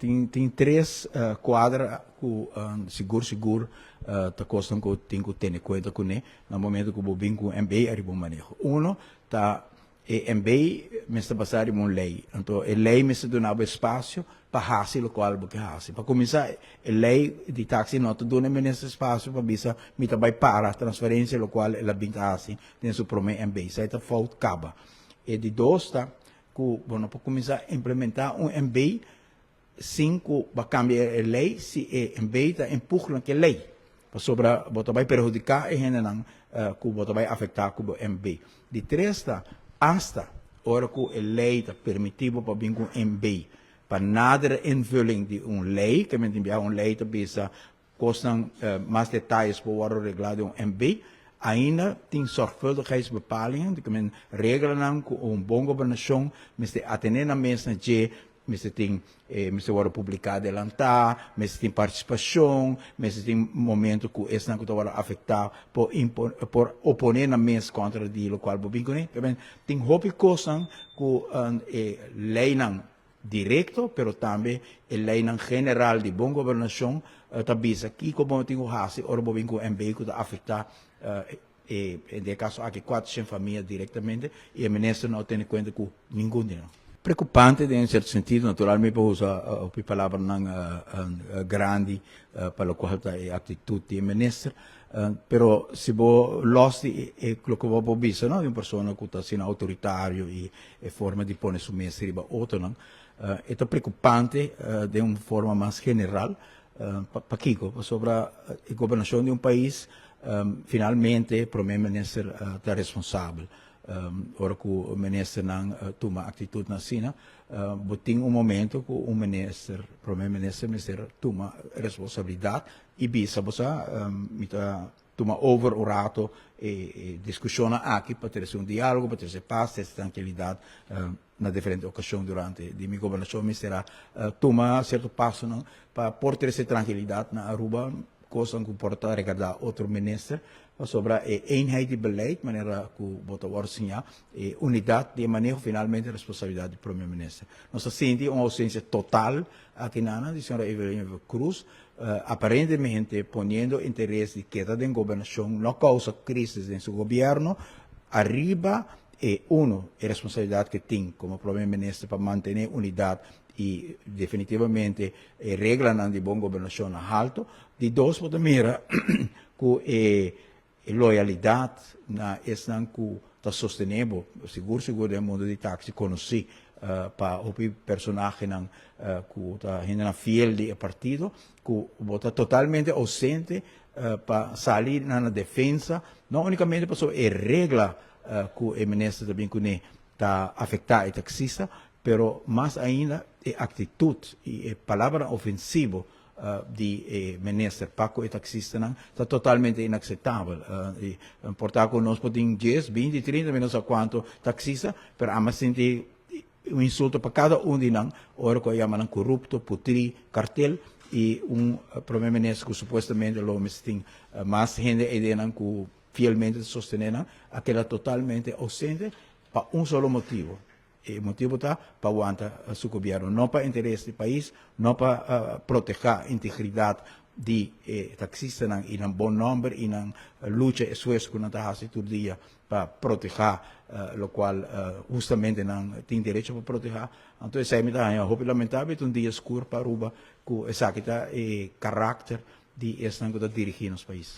Tin tres cuadra cu sigur sigur ta cosnan cu tin cu tene cuenta cune na momento cu bo bin cu un MB ariba un maneho. Uno ta e MB mester basa riba un ley. Anto e ley mester duna bo espacio pa haci locual bo ke haci. Pa cuminsa, e ley di taxi no ta duna e minister espacio pa bisa mi ta bay para transferencia, locual el a bin ta haci den su prome MB. Esey ta fout caba. E di dos ta cu bo no por cuminsa implementa un MB sin cu bo a cambia e ley si e MB ta empugna cu e ley. Pasobra bo ta bay perhudica e hendenan cu bo ta bay afecta cu bo MB. Di tres ta, hasta ora cu e ley ta permiti bo pa bin cu un MB pa nadere invulling di un ley, ke men tin biaha un ley ta bisa cosnan mas detayes por wordo regla den un MB, ainda tin zorgvuldigheidsbepalingen, di ke men reglanan cu un bon gobernacion mester atene nan mes na dje. Mester tin mester wòrdu publiká adelantá, mester tin partisipashon, mester tin momento ku esnan ku ta wòrdu afektá por por oponé nan mes kontra di lokual bo bin kuné. Tin hopi kosnan ku e leinan direkto pero tambe e leinan general di bon gobernashon ta bisa kiko bo tin ku hasi ora bo bin ku un MB ku ta afektá e den e kaso aki 400 famia direktamente i e minister no a tene kuenta ku ningun di nan. Preokupante den sierto sentido, naturalmente por usa hopi palabranan grandi pa lokual ta e aktitut di e minister, pero si bo los di e loke bo por bisa no di un persona ku ta asina outoritario i e forma di pone su mes riba otronan, e ta preokupante den un forma mas general. Pakiko? Pasobra e gobernashon di un pais finalmente prome minister ta responsabel. Ora ku ministernan tuma aktitutnan asina, bo tin un momento ku un minister, prome minister mester tuma responsabilidat i bisa bo sa mi ta tuma over un rato e diskushonnan aki pa trese un dialogo, pa trese pas, trese trankilidat na diferente okashon durante di mi gobernashon mester a tuma sierto pasonan pa por trese trankilidat na Aruba. Kosnan ku por ta rekordá otro minister pasobra e eenheid di beleid, manera ku bo ta wòrdu siñá, e unidat di e maneho finalmente responsabilidat di prome minister. Nos ta sinti un ousensia total aki nan di señora Evelyn Cruz, aparentemente poniendo interes di keda den gobernashon no kousa krisis den su gobièrnu ariba e uno e responsabilidat ke tin komo prome minister pa mantené unidat i definitivamente e reglanan di bon gobernashon na halto. Di dos bo ta mira ku e loyalidat na esnan ku ta sostené bo, sigur sigur den mundu di taksi konosí pa hopi personahenan ku ta hendenan fiel di e partido, ku bo ta totalmente ousente pa sali na nan defensa, no únikamente pasobra e regla ku e minister ta bin kuné ta afektá e taksista, pero mas ainda e aktitut i e palabranan ofensivo di e minister pa ku e taksistanan ta totalmente inakseptabel. I por ta ku nos por tin dies, binti, trinta, mi no sa kuantu taksista, pero amo sinti un insulto pa kada un di nan ora ku a yama nan korupto, putrí, kartel i un prome minister ku supuestamente lo mester tin mas hende eidenan ku fielmente ta sostené nan a keda totalmente ousente pa un solo motibu. E motibu ta pa wanta su gobièrnu, no pa interes di pais, no pa protehá integridat di e taksistanan i nan bon nòmber i nan lucha, esfuerso ku nan ta hasi tur dia pa protehá lokual hustamente nan tin derecho pa protehá. Anto esei mi ta haña hopi lamentabel, ta un dia skur pa Aruba ku esaki ta e karakter di esnan ku ta dirigí nos pais.